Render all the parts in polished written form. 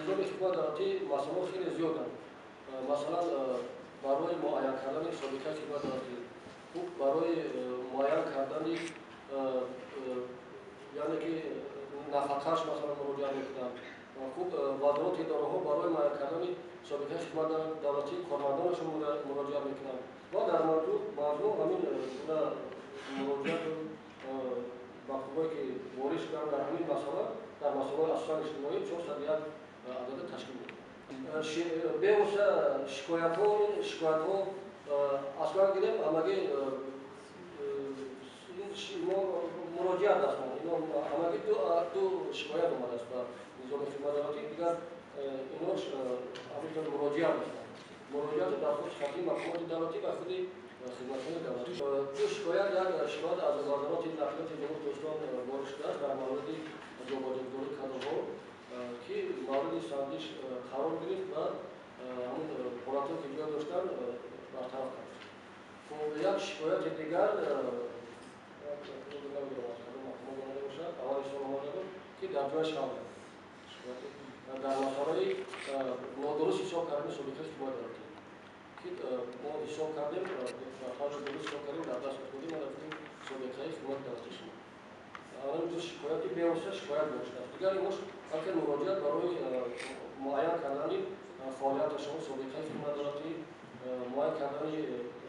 Низоми хидмати давлатӣ масъалаҳо хеле зиёданд. Масалан, барои муайян кардани собиқаи хидмати давлатӣ, хуб, барои муайян кардани, яъне ки нафақааш, масалан, муроҷиат мекунанд. Хуб, вазорати идораҳо барои муайян кардани собиқаи хидмати давлатии кормандонашон муроҷиат мекунанд ва дар маҷмӯъ ҳамин гуна муроҷиату мактубҳое, ки ворид шуданд дар ҳамин масъала, дар масъалаҳои асосан иҷтимоӣ, 401 адада ташкил медиҳад. Бевосита шикоятҳо аслан гирем, ҳамагӣ муроҷиат аст. Ино ҳамагӣ ду шикоят омадааст ба низоми хидмати давлатӣ. Дигар ино ҳамин муроҷиат ҳастанд, муроҷиату дархости хаттии мақомоти давлатӣ ва худи хидматҳои давлатӣ. Ду шикоят: як шикоят аз Вазорати нақлиёти Ҷумҳурии Тоҷикистон ворид шудааст дар мавриди ҷобаҷогузории кадрҳо, ки мавриди санҷиш қарор гирифт ва ҳамун ҳолатҳое, ки ҷой доштанд, бартараф кард. Хуб, як шикояти дигар омада бошад, аввали сол омада буд, ки дар ҷояш ҳал дар масъалаи нодуруст ҳисоб кардани собиқаи хидмати давлатӣ, ки мо ҳисоб кардем, ба таври дуруст ҳисоб кардем, дар даст додем ва гуфтем собиқаи хидмати давлатии шумо. Ҳамин ду шикояти бевосита шикоят бошад. Дигар имош балки муроҷиат барои муайян кардани фаъолияташон, собиқаи хидмати давлатӣ, муайян кардани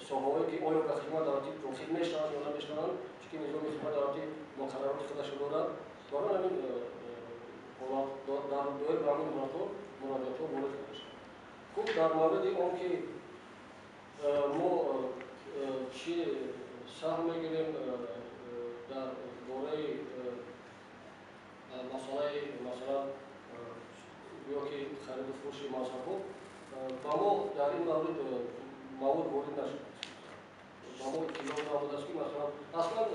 соҳаҳое, ки оё ба хидмати давлатӣ дохил мешаванд ё намешаванд, чунки низоми хидмати давлатӣ муқаррароти худашро дорад. Барои ҳамин дар доир ба ҳамин ҳолатҳо муроҷиатҳо ворид карда шаванд. Хуб, дар мавриди он ки мо чӣ саҳм мегирем дар бораи масъалаи, масалан, ё ки хариду фурӯши мансабҳо, ба мо дар ин маврид мавод ворид нашудааст. Ба мо иттилоъ наомадааст, ки масалан, аслан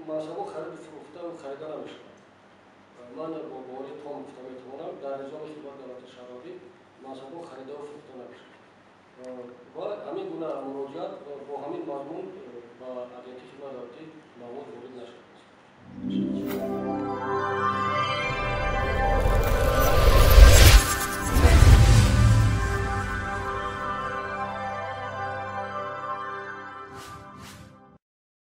мансабҳо хариду фурӯхтаву харида намешавад. Ман бо бовари том гуфта метавонам, дар низоми хидмати давлати шаҳрвандӣ мансабҳо харидаву фурӯхта намешавад ва ҳамин гуна муроҷиат бо ҳамин мазмун ба Агентии хидмати давлатӣ